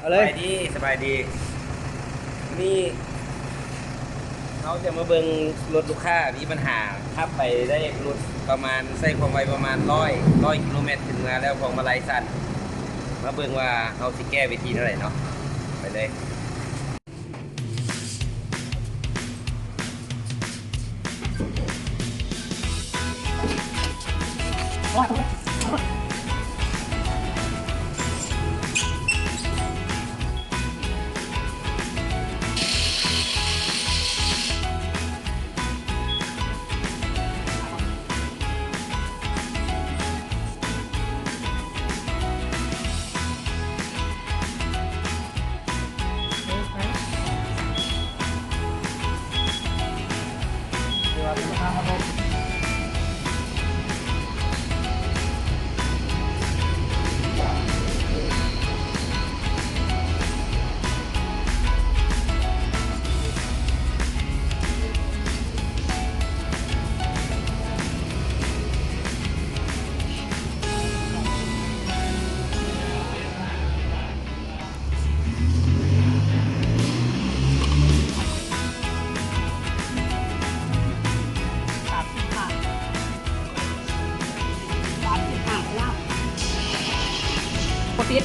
ເອົາເລີຍ ສະບາຍດີ ສະບາຍດີ. ນີ້ເຮົາຈະມາເບິ່ງລົດລູກຄ້າມີບັນຫາ ຂັບໄປໄດ້ລົດປະມານ ໃຊ້ຄວາມໄວປະມານຮ້ອຍ ຮ້ອຍກິໂລແມັດຂຶ້ນມາແລ້ວ ພວງມາໄລສັ່ນ. ມາເບິ່ງວ່າເຮົາຊິແກ້ວິທີແນວໃດເນາະ. ໄປເລີຍ. ສາມສິບຫ້າ ສາມສິບຫ້າ ບໍ່ຕິດ.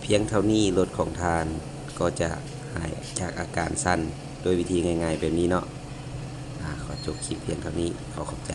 ພຽງເທົ່ານີ້ ລົດຂອງທ່ານກໍຈະຫາຍຈາກອາການສັ່ນ ໂດຍວິທີງ່າຍໆແບບນີ້ເນາະ. ອາ ຂໍຈົບຄລິບພຽງເທົ່ານີ້. ຂໍຂອບໃຈ.